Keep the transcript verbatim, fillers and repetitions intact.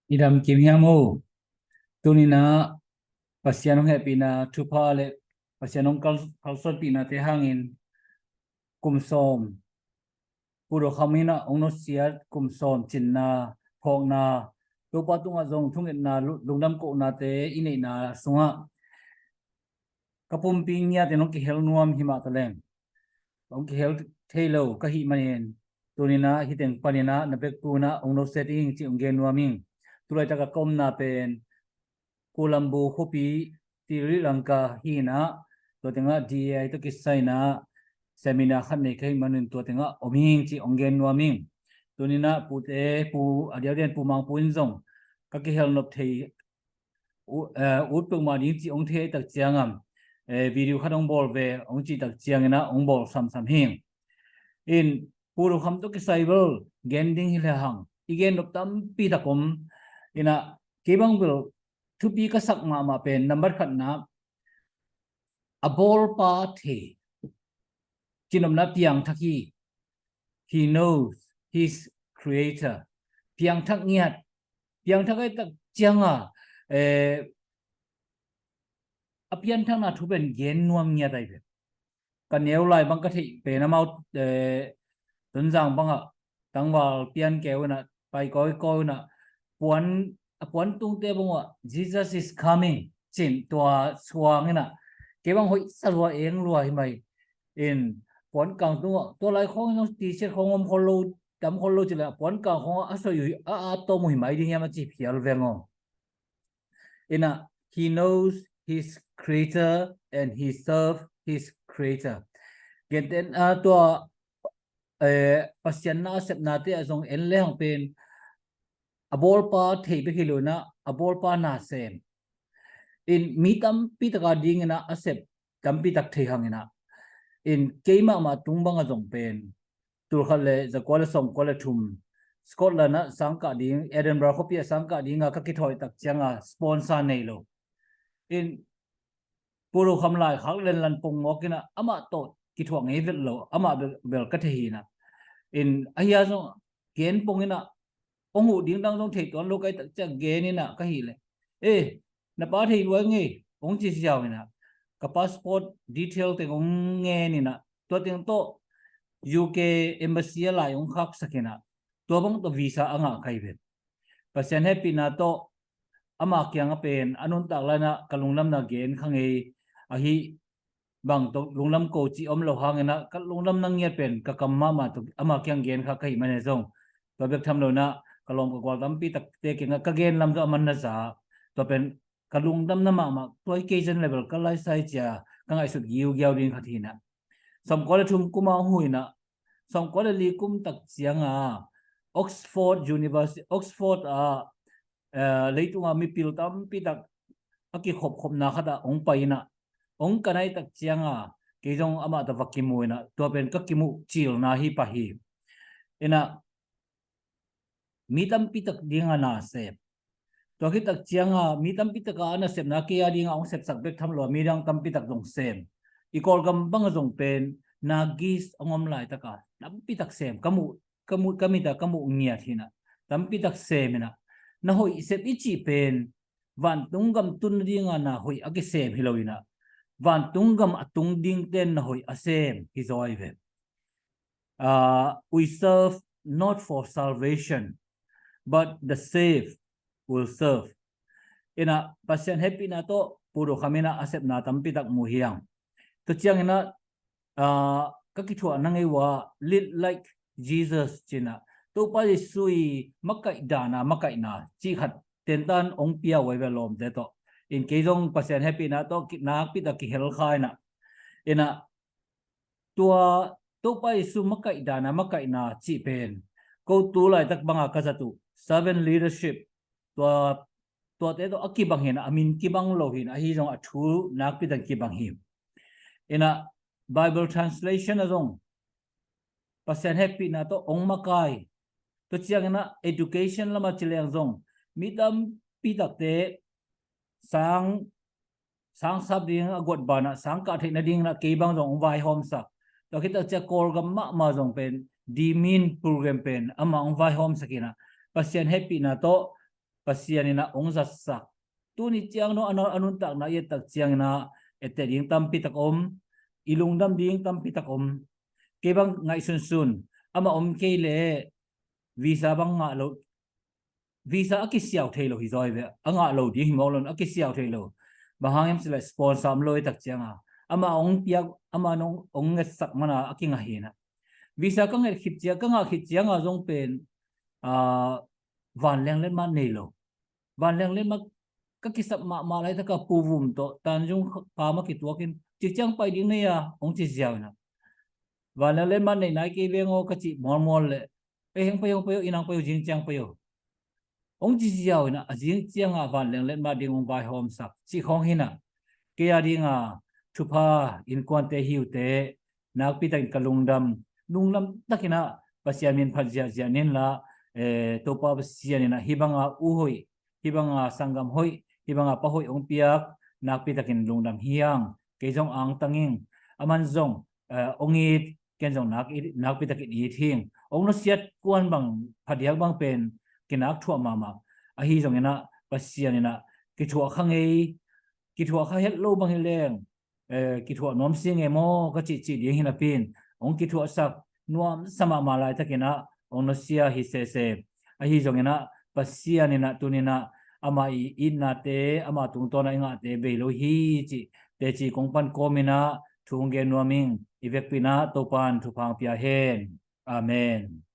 I dam kim hiam o? Tuninah Pasian hong hehpihna thupha le Pasian hong kal- kalsuanpihnate hangin kum sawm, Pu Do Kham inah hong nusiat kum sawm cinna, phawkna, Topa tungah zong thungetna, lu- lungdam kohnate i neihna sungah ka pumpi ngiatin hong kihel nuam himah taleng hong kihel thei lo ka hih manin, tuninah hiteng paninah na bektunah hong nusiat ing ci hong gen nuam ing. Tulaitaka ka omna pen Colombo khuapi, Sri Lanka hinah, tua tengah D A I tawh kisainah seminar khat nei ka hih manin tua tengah om ing ci hong gen nuam ing. Tuninah pute, pu a diakdiakin Pu Mangpu in zong ka kihel nop thei u- eh, ut peuhmah ding ci hong thei tak ciangam, eh, video khat hong bawl ve hong cih tak cianginah hong bawl samsam hing. In Pu Do Kham tawh kisai bel gen ding hi lehang i gen nop tampi tak om. Inah kei bang bel thupi ka sak mahmah pen nambat khatna, a bawlpa thei, cinopna piangthak hi. He knows his creator. Piangthak ngiat. Piangthak ai tak cianga, eh, a pianthakna thu pen gen nuam ngiat ai pen. Ka neu lai bang ka theih pen amau, eh, Tonzang bangah tangval pian keu inah pai kawikawi inah puan, a puan tungte bangah Jesus is coming cin tua suang inah kei bang hoih sa lua eng lua hi mai. In puan kang tungah tua lai khawng in zong T-shirt khawng om khol lo, tam khol lo ci le a puan kang khawngah a soi uh hi, a a tawm uh hi mai ding hiam a ci phial veng aw. Inah he knows his creator and he serve his creator. Gentehna tua, eh, Pasian na a sepnate ah zong en lehang pen a bawlpa thei bek hi lo inah a bawlpa na sem. In mi tampi taka dinginah a sep tampi tak thei hanginah. In kei mahmah tung banga zong pen tulkhat le zakua le sawmkua le thum Scotland ah sangkah ding, Edinburgh khuapi ah sangkah dinga ka kithawi tak cianga sponsor nei lo. In Pu Do Kham laikhak lenlan pong ngawk inah amah tawh kithuah ngei vet lo, amah bel, bel ka thei hinah. In ahia zong gen pong inah hong huh ding dang zong thei tuan lo kai tak ciah gen inah ka hih leh, eh, na pa thei lua ngei hong ci ziau inah ka passport detail teng hong ngen inah tua teng tawh U K embassy a lai hong khaksak inah tua bang tawh visa a ngah kai ven. Pasian hehpihna tawh ama kiangah pen a nuntak lainah ka lungdamna gen kha ngei ahi bang tawh lungdam ko cih om lo hanginah ka lungdamna ngiat pen ka kam mahmah tawh ama kiang gen kha ka hih manin zong tua bek tham lo inah ka lawm ka gual tampi takte kiangah ka gen lam zong a man na za. Tua pen ka lungdamna mahmah tua hi kei zen level ka laisai cia ka ngaihsut giugiau ding khat hinah. Sawmkua le thum kuma hong huh inah sawmkua le li kum tak cianga Oxford University, Oxford ah, eh, leitunga mipil tampi tak a kikhopkhopna khatah hong pai inah hong ka naih tak cianga kei zong amah tawh va kimu inah tua pen ka kimuh cilna hi pah hi. Inah mi tampi tak dinga na sem. Tua khit tak cianga mi tampi taka a nasepna kei a dinga hong sepsak bek tham lo a mi dang tampi tak zong sem. I Kawlgam banga zong pen na gis hong om laitaka tampi tak sem ka muh, ka muh, ka mita ka muh ngiat hinah tampi tak sem inah. Na hoih sep i cih pen vantung gam tun nadinga na hoih a kisem hi lo inah vantung gam a tung dingten na hoih a sem hi zaw ai ve. Uh, we serve not for salvation, but the saved will serve. Inah Pasian hehpihna tawh Pu Do Kham inah a sepna tampi tak mu hiang. Tua cianginah, uh, ka kithuah na ngei uh ah lead like Jesus cinah Topa Jesu i makaih dana makaihna cih khat tentan hong pia uh ai ve lawmte tawh. In kei zong Pasian hehpihna tawh ki- nakpi tak kihel kha inah. Inah tua Topa Jesu makaih dana makaihna cih pen ko tu laitak banga ka zat uh servant leadership tua, tuate tawh a kibang hinah a min kibang lo hinah ahi zong a thu nakpi tak kibang hi. Inah Bible translation a zong Pasian hehpihna tawh hong makai. Tua cianginah education lama ci leng zong mi tampi takte sang sangsap ding a guat banah sangkah theih nadinginah kei bang zong hong vaihawmsak. Tua khit tak ciah Kawlgam mahmah zong pen dimin program pen amah hong vaihawmsak inah Pasian hehpihna tawh Pasian in ah hong zatsak. Tuni ciang dong a nuntakna i et tak ciangin ah etteh ding tampi tak om, i lungdam ding tampi tak om. Kei bang ngaihsunsun, amah om kei leh visa bang ngah lo, visa a kisiau thei lo hi zaw hi ve, a ngah lo ding hi mawk lo, a kisiau thei lo. Bang hang hiam cih leh sponsor om lo i tak cianga amah hong piak, amah hong ngetsak mana a kingah hi na. Visa ka nget khit ciang, ka ngah khit cianga zong pen vanleng letmat nei lo. Vanleng letmat ka kisap mahmah laitaka Pu Vum tawh Tanjung pam a kituakin, cik ciang pai ding nei a hong ci ziau hi na. Vanleng letmat nei nai kei veng aw ka cih mualmual leh, ei, heng pai aw, pai aw, i nang pai aw, zing ciang pai aw, hong ci ziau hi na. A zing cianga vanleng letmat ding hong vaihawmsak cih khawng hi na. Kei a dinga thupha innkuante hi uh teh, nakpi takin ka lungdam, lungdam takin ah Pasian min phat ziahziah ning la. Topa Pasian in ah hih banga u hoih, hih banga sanggam hoih, hih banga pa hoih hong piak, nakpi takin lungdam hi hang. Kei zong angtang ing, aman zong hong it, ken zong nakpi takin it hing. Hong nusiat kuan bang, phadiak bang pen kinak thuah mahmah. Ahi zongin ah Pasian in ah kithuah kha ngei, kithuah kha het lo bang hi leng kithuah nuam si ngei maw ka cihcih ding hi napi in, hong kithuahsak nuamsa mahmah laitakin ah hong nusia hi sese. Ahi zongin ah Pasian in ah tuni in ah amah i itnate, amah tungtawn ah i ngahte bei lo hi cih teci kong pan kawmin ah thu hong gen nuam ing. I vekpi in ah Topa in thupha hong pia hen. Amen.